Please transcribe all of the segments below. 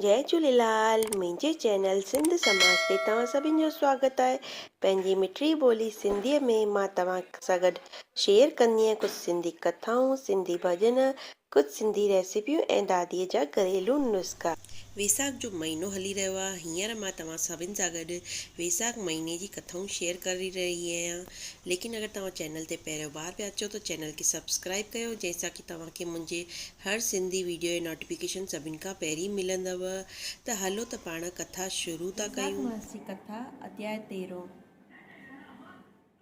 جئي جهوليلال منهنجي چينل سنڌ سماج تي توهان سڀن جو سواگت آهي پنهنجي مٺڙي ٻولي سنڌي ۾ مان توهان سان گڏ شيئر ڪندي آهيان ڪجهه سنڌي ڪٿائون سنڌي ڀڄن ڪجهه سنڌي ريسيپيون ۽ دادي جا گهريلو نسخا. ويساک جو مهينو هلي رهيو آهي هينئر مان توهان سڀن سان گڏ ويساک مهيني جي ڪٿائون شيئر ڪري رهي آهيان ليڪن اگر توهان چينل تي پهريون بار پيا اچو ته چينل کي سبسڪرائب ڪيو جنهن سان ڪي توهان کي منهنجي هر سنڌي ويڊيو جي نوٽيفڪيشن سڀن کان پهرين ملندو ته هلو ته پاڻ ڪٿا شروع ٿا ويساک ڪيون. ماس جي ڪٿا اڌياء تيرهون.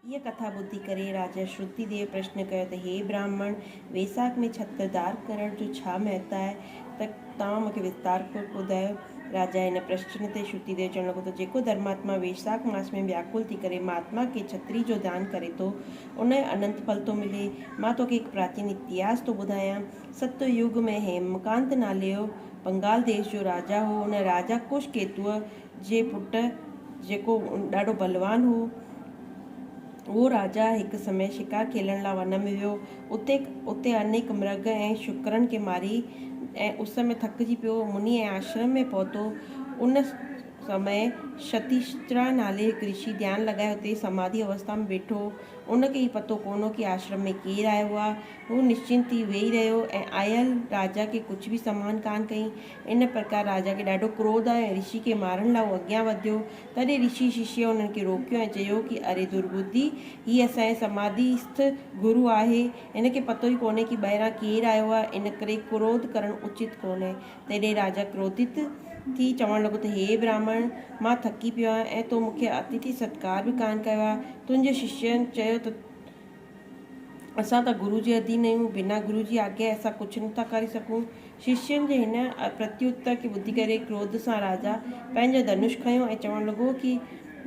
اها ڪٿا ٻڌي ڪري راجا شروتي ديو پرشن ڪيو ته هي براهمڻ! ويساک ۾ ڇتردار ڪرڻ جو ڇا مهتا آهي ته توهان مون کي وستار پورڪ ٻڌايو. راجا هن پرشن تي شروتي ديو چوڻ لڳو ته جيڪو ڌرماتما ويساک ماس ۾ وياڪل ٿي ڪري مهاتما کي ڇتري جو دان ڪري ٿو، ان جو اننت ڦل ٿو ملي. مان توکي هڪ پراچين اتهاس ٿو ٻڌايان. ست يگ ۾ هيمڪانت نالي جو بنگال ديش جو راجا هو. ان راجا ڪش ڪيتوء جي پٽ جيڪو ڏاڍو بلوان هو. اهو راجا هڪ سمي شڪار کيلڻ لاء ون ۾ ويو. اتي اتي انيڪ مرگ ۽ شڪرن کي ماري ۽ اس ۾ ٿڪجي پيو. مني ۽ آشرم ۾ پهتو. ان سمي شتيشترا نالي هڪ رشي ڌيان لڳائي اتي سماڌي اوستا ۾ ويٺو هو. ان کي هي پتو ڪونه هو ڪي آشرم ۾ ڪير آيو آهي. هو نشچنت ٿي ويهي رهيو ۽ آيل راجا کي ڪجهه به سمان ڪانه ڪئي. ان پرڪار راجا کي ڏاڍو ڪروڌ آيو ۽ رشي کي مارڻ لاء هو اڳيان وڌيو. تڏهن رشي ششيه انهن کي روڪيو ۽ چيو ڪي اري درٻڌي! هي اسان جو سماڌيسٿ گرو آهي. هن کي پتو ئي ڪونهي ڪي ٻاهران ڪير آيو آهي، ان ڪري ڪروڌ ڪرڻ اچت ڪونهي. تڏهن راجا ڪروڌت ٿي چوڻ لڳو ته هي براهمڻ! مان ٿڪي پيو آهيان ۽ تو مون کي اتٿي ستڪار به ڪانه ڪيو آهي. تنهنجي ششين چيو ته. اسان ته گرو جي اڌين آهيون، بنا گرو جي آگيا جي اسان ڪجهه نٿا ڪري سگهون. ششين جي هن پرتيوتر کي ٻڌي ڪري ڪروڌ سان راجا پنهنجو ڌنش کنيو ۽ چوڻ لڳو ڪي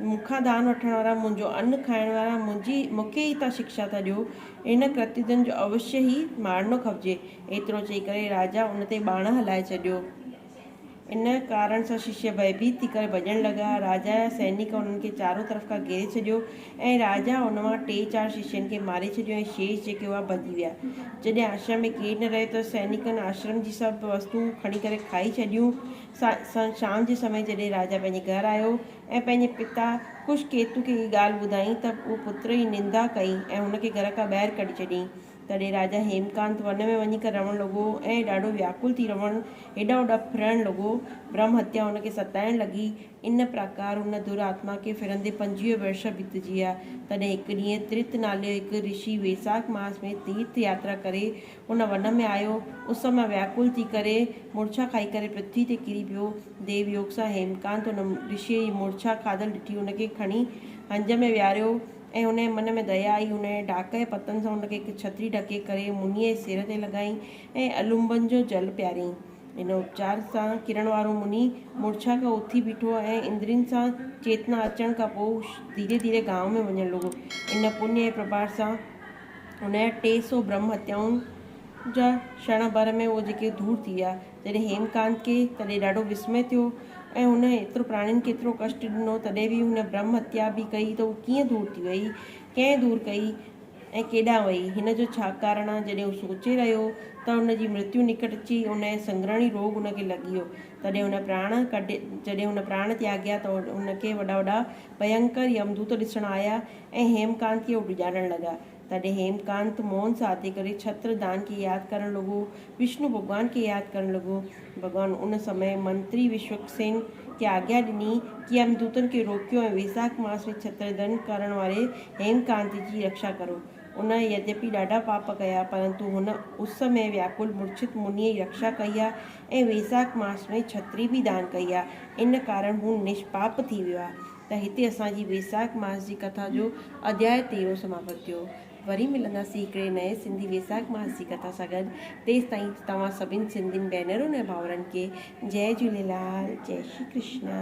مون کان دان وٺڻ وارا، منهنجو ان کائڻ وارا منهنجي مون کي ئي ٿا شڪشا ٿا ڏيو، ان ڪرتيدن جو اوشيه ئي مارڻو کپجي. ايترو چئي ڪري راجا ان تي ٻاڻ هلائي ڇڏيو. ان ڪارڻ سان ششيه ڀئڀيت ٿي ڪري ڀڄڻ لڳا. راجا جا سئنڪ انهن کي چارو طرف کان گهيري ڇڏيو ۽ راجا ان مان ٽي چار ششين کي ماري ڇڏيو ۽ شيش جيڪي هئا ڀڄي ويا. جڏهن آشرم ۾ ڪير نه رهيو ته سئنڪن آشرم جي سڀ وستون کڻي ڪري کائي ڇڏيون. شام جي سمي جڏهن راجا پنهنجي گهر آيو ۽ پنهنجي پتا ڪش ڪيتو کي هي ڳالهه ٻڌائين ته اهو پتر جي نندا ڪئي ۽ هن کي گهر کان ٻاهر ڪڍي ڇڏيائين. تڏهن راجا هيمڪانت ون ۾ وڃي ڪري رئڻ لڳو ۽ ڏاڍو وياڪل ٿي رئڻ هيڏانهن هوڏانهن ڦرڻ لڳو. برهم هتيا هن کي ستائڻ لڳي. ان پرڪار هن در آتما کي ڦرندي 25 ورش بيتجي ويا. تڏهن هڪ ڏينهن ترت نالي جو هڪ رشي ويساک ماس ۾ تيرٿ ياترا ڪري ان ون ۾ آيو. اس مان وياڪل ٿي ڪري مورڇا کائي ڪري پرٿوي تي ڪري پيو. ديو يوگ سان هيمڪانت ان رشيء جي مورڇا کاڌل ڏٺي هن کي کڻي هنج ۾ ويهاريو. ۽ هن جي من ۾ ديا آئي. هن جي ڊاک جي پتن سان هن کي هڪ ڇتري ڍڪي ڪري منيء جي سر تي لڳائين ۽ الونبن جو جل پياريائين. ان اپچار سان ڪرڻ وارو مني مورڇا کان اٿي بيٺو ۽ اندرين سان چيتنا اچڻ کان پوء ڌيري ڌيري گانء ۾ وڃڻ لڳو. ان پڃ جي پرڀاء سان هن جا 300 برهم هتيائن جا ڇڻ ڀر ۾ اهي جيڪي دور ٿي ويا. جڏهن هيمڪانت کي تڏهن ڏاڍو وسمي ٿيو ۽ هن ايترو پراڻين کي ايترو ڪشٽ ڏنو تڏهن به هن برهم هتيا به ڪئي ته هو ڪيئن دور ٿي وئي، ڪنهن دور ڪئي ۽ ڪيڏانهن وئي؟ هن جو ڇا ڪارڻ آ؟ جڏهن هو سوچي رهيو ته هن جي مرتيو نڪٽ اچي ان جو سنگرهڻي روڳ هن کي لڳي ويو. تڏهن هن پراڻ ڪڍي جڏهن هن پراڻ تياڳيا ته هن کي وڏا وڏا ڀينڪر يمدوت ڏسڻ آيا ۽ هيمڪانت کي هو ڊيڄارڻ لڳا. تڏهن هيمڪانت مون ساڌي ڪري ڇتر دان کي ياد ڪرڻ لڳو، وشنو ڀڳوان کي ياد ڪرڻ لڳو. ڀڳوان ان سمي منتري وشوڪسين کي آگيا ڏني ڪي يمدوتن کي روڪيو ۽ ويساک ماس ۾ ڇتر دن ڪرڻ واري هيمڪانت جي رڪشا ڪرو. ان يديپي ڏاڍا پاپ ڪيا، پرنتو هن اس ۾ وياڪل مورڇت منيء جي رڪشا ڪئي آ ۽ ويساک ماس ۾ ڇتري به دان ڪئي آ، ان ڪارڻ هو نشپاپ ٿي ويو آ. ته هتي اسان جي ويساک ماس جي ڪٿا جو اڌياء 13 سماپت ٿيو. وري ملنداسين هڪڙي نئين سنڌي ويساک ماس جي ڪٿا سان گڏ. تيستائين توهان سڀن سنڌين ڀينرن ۽ ڀائرن کي جئي جهوليلال، جئي شري ڪرشنا.